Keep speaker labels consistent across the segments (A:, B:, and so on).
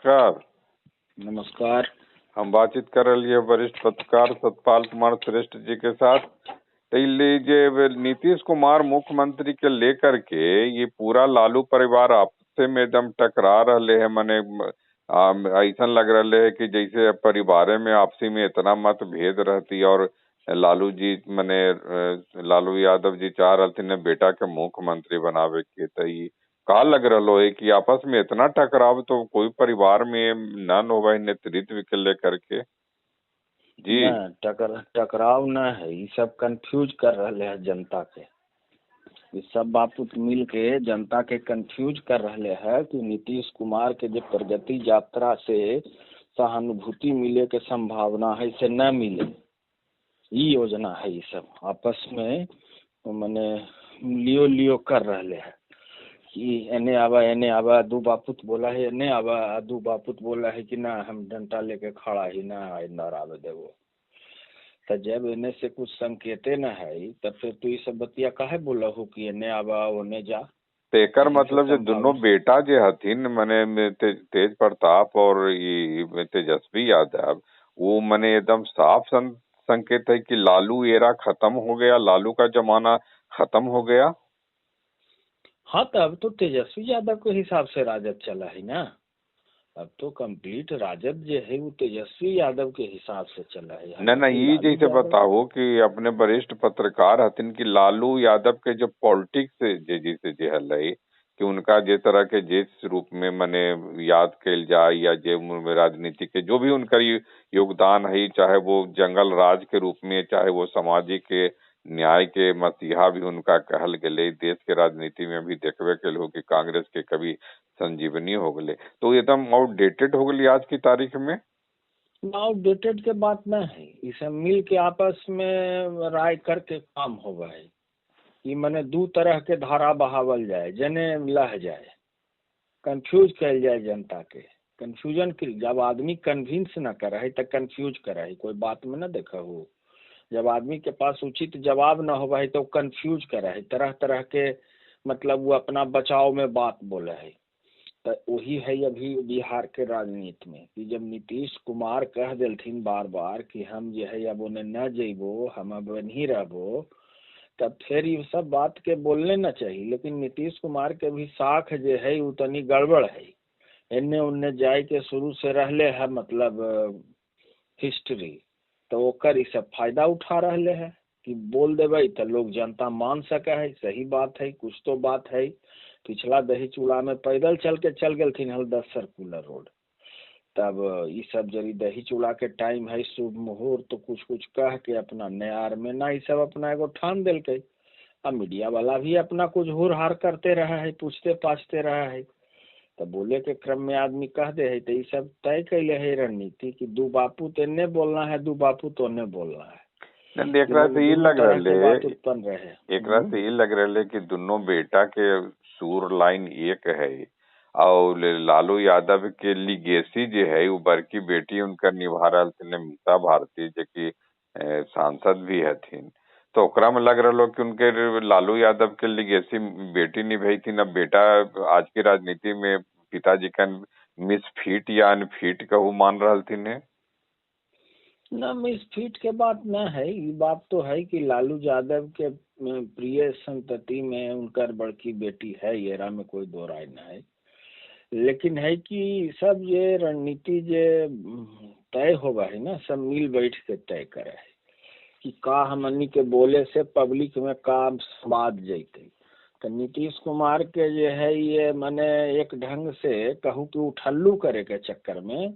A: नमस्कार।
B: नमस्कार।
A: हम बातचीत कर रही है वरिष्ठ पत्रकार सतपाल कुमार श्रेष्ठ जी के साथ। तो जे नीतीश कुमार मुख्यमंत्री के लेकर के ये पूरा लालू परिवार आपसे में एकदम टकरा रहे है, मने ऐसा लग रहा है कि जैसे परिवार में आपसी में इतना मतभेद रहती और लालू जी मने लालू यादव जी चाह रहे थे बेटा के मुख्यमंत्री बनावे के, तो का लग रहा है कि आपस में इतना टकराव तो कोई परिवार में न हो नेतृत्व के लेकर के? जी
B: टकराव न है, ये सब कंफ्यूज कर रहे है जनता के। ये सब बापूत मिल के जनता के कंफ्यूज कर रहे है कि नीतीश कुमार के जो प्रगति यात्रा से सहानुभूति मिले के संभावना है से न मिले, ये योजना है। ये सब आपस में मने लियो लियो कर रहे है कि एने आवा एने आवा, दू बापूत बोला है एने आवा, दू बापूत बोला है कि ना हम डंटा लेके खड़ा ही ना अंदर आवे देवो। तो जब एने से कुछ संकेते न है तब फिर तू ये सब बतिया काहे बोला हो कि एने आवा ओने जा?
A: तो एकर मतलब जो दोनों बेटा जे हथिन मने तेज प्रताप और ये तेजस्वी यादव, वो मने एकदम साफ संकेत है कि लालू एरा खत्म हो गया, लालू का जमाना खत्म हो गया।
B: हाँ, तो अब तो तेजस्वी यादव के हिसाब से राजद चला है ना, अब तो कंप्लीट राजद जो है वो तेजस्वी यादव के हिसाब से चला है।
A: ना ना, ये जैसे बताओ कि अपने वरिष्ठ पत्रकार हथिन कि लालू यादव के जो पॉलिटिक्स जैसे जे हल कि उनका जे तरह के जिस रूप में मने याद कैल जाए या जे राजनीति के जो भी उनका योगदान है, चाहे वो जंगल राज के रूप में, चाहे वो सामाजिक न्याय के मसीहा भी उनका कहल गए, देश के राजनीति में भी देखबे के हो कि कांग्रेस के कभी संजीवनी हो गए, तो एकदम आउटडेटेड हो गई आज की तारीख में।
B: आउटडेटेड के बात न है, इसे मिल के आपस में राय करके काम हो है कि मने दू तरह के धारा बहावल जाए, जने लह जाए, कंफ्यूज कैल जाए जनता के। कंफ्यूजन जब आदमी कन्विंस न करे है तो कंफ्यूज करे है, कोई बात में न देखा हो। जब आदमी के पास उचित जवाब न हो तो कंफ्यूज करे है, तरह तरह के मतलब वो अपना बचाव में बात बोले है। तो वही है अभी बिहार के राजनीति में कि जब नीतीश कुमार कह दिलथिन बार बार कि हम जो है अब उन्हें न जेबो, हम अब नहीं रहबो, तब फिर ये सब बात के बोलने न चाहिए। लेकिन नीतीश कुमार के भी साख जो है वो तनी गड़बड़ है, एने उन्ने जाए के शुरू से रहले है मतलब हिस्ट्री, तो ओकर सब फायदा उठा रहे है कि बोल देवे तो लोग जनता मान सके है, सही बात है, कुछ तो बात है। पिछला दही चूड़ा में पैदल चल के चल गए हल 10 सर्कुलर रोड, तब ये सब जरी दही चूड़ा के टाइम है शुभ मुहूर्त, तो कुछ कुछ कह के अपना नयार में ना ये सब अपना एगो ठान दिल के। अब मीडिया वाला भी अपना कुछ हुर हार करते रहा है, पूछते पाछते रहा है, तो बोले के क्रम में आदमी कह दे है। तो ये सब तय कैले है रणनीति कि दू बापू तो ने बोलना है, दू बापू तो ने बोलना है।
A: एकरा से ये लग रहा है, एकरा से ये लग रहा है कि दोनों बेटा के सूर लाइन एक है और लालू यादव के लिगेसी जो है वो बड़की बेटी उनका निभा रहा थे मीसा भारती जो की सांसद भी हथिन, तो ओकरा में लग रहा कि उनके लालू यादव के लिगेसी बेटी निभाई थी ना बेटा आज की राजनीति में पिताजी का मिसफिट या अनफिट कहू मान रहा थी ने?
B: ना, मिसफिट के बात ना है, ये बात तो है कि लालू यादव के प्रिय संतति में उनकर बड़की बेटी है, ये में कोई दो राय न है। लेकिन है कि सब ये रणनीति जे तय होगा है ना, सब मिल बैठ के तय करे है कि का हमनी के बोले से पब्लिक में का स्वाद जैते। तो नीतीश कुमार के जो है ये मने एक ढंग से कहूँ कि उठल्लू करे के चक्कर में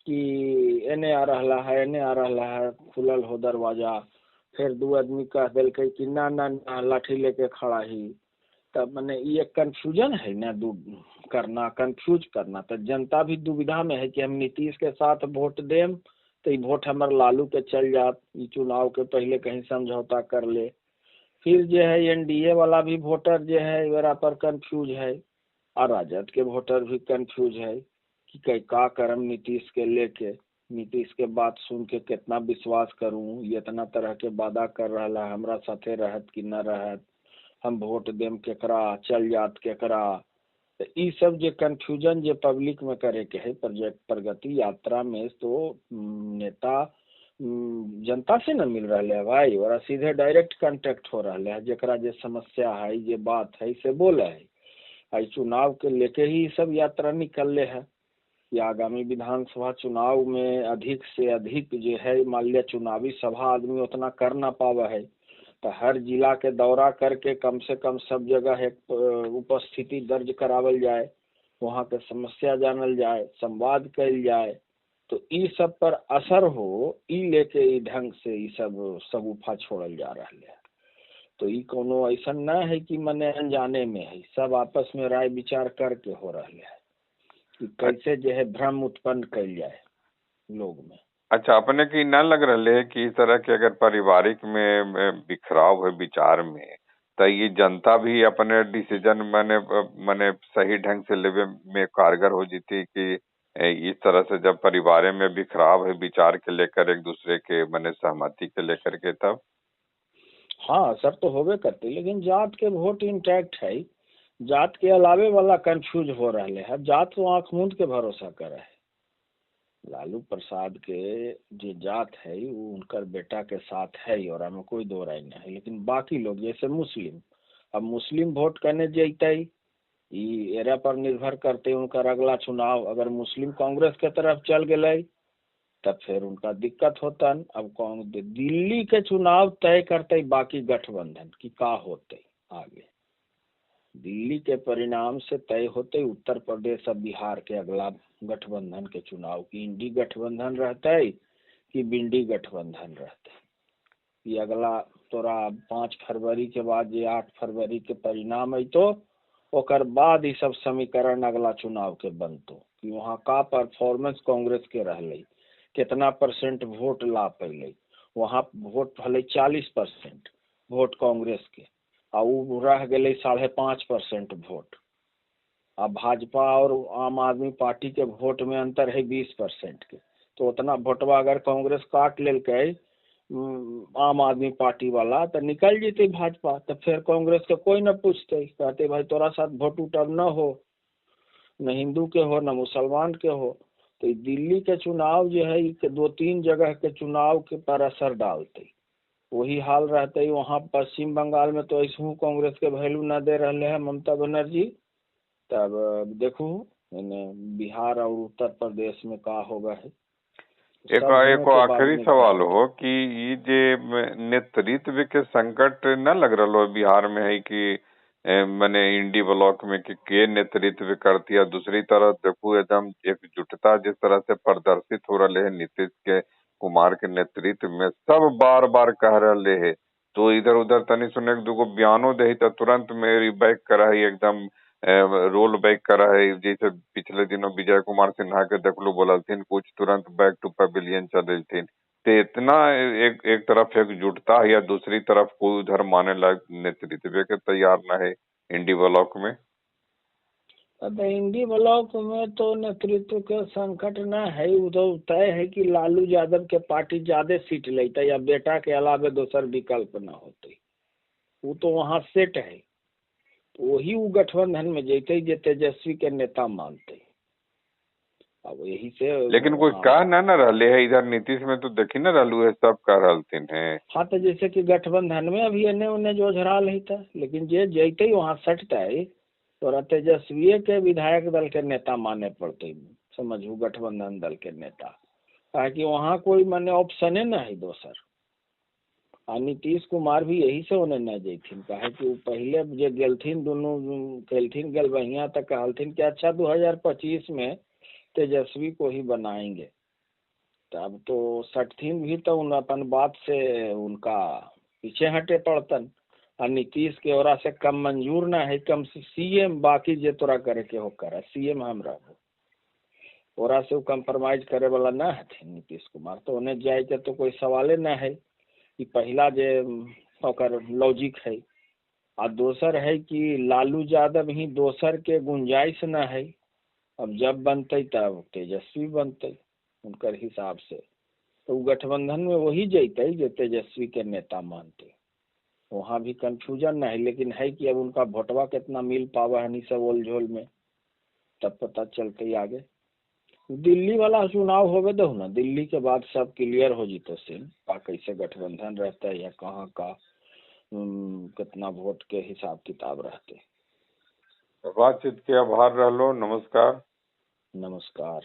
B: कि एने आ रहा है एने आ रहा है, खुलल हो दरवाजा, फिर दो आदमी कह दिल कि ना ना ना लाठी लेके खड़ा ही, तब मने ये कंफ्यूजन है ना, दू करना कंफ्यूज करना। तो जनता भी दुविधा में है कि हम नीतीश के साथ वोट देम तो वोट हमारे लालू के चल जात, चुनाव के पहले कहीं समझौता कर ले। फिर जो है एनडीए वाला भी वोटर जो है मेरा पर कंफ्यूज है और राजद के वोटर भी कंफ्यूज है कि कहीं का करम नीतीश के लेके, नीतीश के बात सुन के कितना विश्वास करूं, ये इतना तरह के वादा कर रहा है, हमरा साथे रहत कि न रहत, हम वोट देम केकरा, चल जात केकरा। तो ई सब जो कंफ्यूजन जो पब्लिक में करे के है प्रगति यात्रा में, तो नेता जनता से न मिल रहा है भाई, और सीधे डायरेक्ट कांटेक्ट हो रहा है, जरा जो समस्या है ये बात है से बोले है। आई चुनाव के लेके ही सब यात्रा निकल है कि आगामी विधानसभा चुनाव में अधिक से अधिक जो है मान लिया चुनावी सभा आदमी उतना कर ना पावा है, तो हर जिला के दौरा करके कम से कम सब जगह एक उपस्थिति दर्ज करावल जाए, वहाँ के समस्या जानल जाए, संवाद कल जाए, तो ई सब पर असर हो, ई लेके ई ढंग से ई सब सगुफा छोड़ल जा रहा है। तो ई कोनो ऐसा न है कि मने अनजाने में है, सब आपस में राय विचार करके हो रहा है कि कैसे जो है भ्रम उत्पन्न कल जाए लोग में।
A: अच्छा, अपने की न लग रहा है कि इस तरह के अगर पारिवारिक में बिखराव है विचार में, तो ये जनता भी अपने डिसीजन माने माने सही ढंग से लेवे में कारगर हो जीती कि इस तरह से जब परिवार में बिखराव है विचार के लेकर एक दूसरे के माने सहमति के लेकर के, तब
B: हाँ सर तो होबे करते, लेकिन जात के वोट इंटैक्ट है, जात के अलावे वाला कंफ्यूज हो रहा है। जात तो आंख मूंद के भरोसा कर है, लालू प्रसाद के जो जात है वो उनकर बेटा के साथ है और हमें कोई दो राय नहीं है, लेकिन बाकी लोग जैसे मुस्लिम, अब मुस्लिम वोट करने जैते एरा पर निर्भर करते उनकर अगला चुनाव। अगर मुस्लिम कांग्रेस के तरफ चल गए तब फिर उनका दिक्कत होता। अब दिल्ली के चुनाव तय करते बाकी गठबंधन की का होते आगे, दिल्ली के परिणाम से तय होते उत्तर प्रदेश और बिहार के अगला गठबंधन के चुनाव की इंडी गठबंधन रहता है कि बिंडी गठबंधन रहता है। ये अगला तोरा 5 फरवरी के बाद ये 8 फरवरी के परिणाम है तो ओकर बाद ये सब समीकरण अगला चुनाव के बनतो कि वहाँ का परफॉर्मेंस कांग्रेस के रहले, कितना परसेंट वोट ला पैले। वहाँ वोट भले 40% वोट कांग्रेस के आ उ रह गए 5.5% वोट, आ भाजपा और आम आदमी पार्टी के वोट में अंतर है 20% के, तो उतना वोटवा अगर कांग्रेस काट लेलकै आम आदमी पार्टी वाला तो निकल जैते भाजपा, तो फिर कांग्रेस के कोई न पूछते, कहते भाई तोरा साथ वोट उट अब न हो, न हिंदू के हो न मुसलमान के हो। तो दिल्ली के चुनाव जो है 2-3 जगह के चुनाव के पर असर डालते, वही हाल रहते वहाँ पश्चिम बंगाल में। तो ऐसे कांग्रेस के वैल्यू न दे रहे हैं ममता बनर्जी, तब देखू बिहार और उत्तर प्रदेश में का होगा है।
A: एक आखिरी सवाल हो कि ये जे नेतृत्व के संकट न लग रहा हो बिहार में है कि मैंने इंडी ब्लॉक में कि के नेतृत्व करती है, दूसरी तरफ देखू एकदम एकजुटता जिस तरह से प्रदर्शित हो रहा है नीतीश के कुमार के नेतृत्व में, सब बार बार कह रहे है, तो इधर उधर तनी सुने दूगो बयानो दे तो तुरंत मेरी बैक करा है, एकदम रोल बैक करा है। जैसे पिछले दिनों विजय कुमार सिन्हा के देखलो बोलथिन कुछ, तुरंत बैक टू पवेलियन चलथिन। तो इतना एक तरफ एकजुटता है या दूसरी तरफ कोई उधर माने लायक नेतृत्व के तैयार न है इंडी ब्लॉक में।
B: अब इंडी ब्लॉक में तो नेतृत्व के संकट न है, वो तो तय है कि लालू यादव के पार्टी ज्यादा सीट लेते या बेटा के अलावे दोसर विकल्प न होते, वो तो वहाँ सेट है, तो वही वो गठबंधन में जैते जे तेजस्वी के नेता मानते। अब यही से
A: लेकिन कोई कह न रहले है इधर नीतीश में तो देखी न रहलू है, सब कह रहलथिन है।
B: हाँ तो जैसे कि गठबंधन में अभी एने ओने जो झराल है था, लेकिन जे जैते वहाँ सटते तोरा तेजस्वी के विधायक दल के नेता माने पड़ते, समझू गठबंधन दल के नेता, ताकि वहाँ कोई माने ऑप्शने न है दोसर। आ नीतीश कुमार भी यही से उन्हें न जैथिन, काहे कि वो पहले जे गेलथिन दोनों कैलथिन गेल बढ़िया तो कहलथिन कि अच्छा 2025 में तेजस्वी को ही बनाएंगे, तब तो सटथिन भी तो उन अपन बात से उनका पीछे हटे पड़तन। आ नीतीश के ओरा से कम मंजूर ना है, कम से सीएम बाकी जे तोरा करे के हो करे, सीएम हम रहो, ओरा से कम्प्रोमाइज करे वाला ना हथिन नीतीश कुमार, तो उन्हें जाए के तो कोई सवाले ना है। कि पहला जे ओकर लॉजिक है, आ दोसर है कि लालू यादव ही दोसर के गुंजाइश ना है, अब जब बनते तब तेजस्वी बनते उनकर हिसाब से, तो गठबंधन में वही जैते जे तेजस्वी के नेता मानते, वहाँ भी कंफ्यूजन नहीं। लेकिन है कि अब उनका वोटवा कितना मिल पावा है सब ओल झोल में। तब पता चलते आगे। दिल्ली वाला चुनाव होवे दो ना, दिल्ली के बाद सब क्लियर हो जीतो सीन, का कैसे गठबंधन रहता है या कहाँ का कितना वोट के हिसाब किताब रहते।
A: बातचीत के आभार रहलो, नमस्कार।
B: नमस्कार।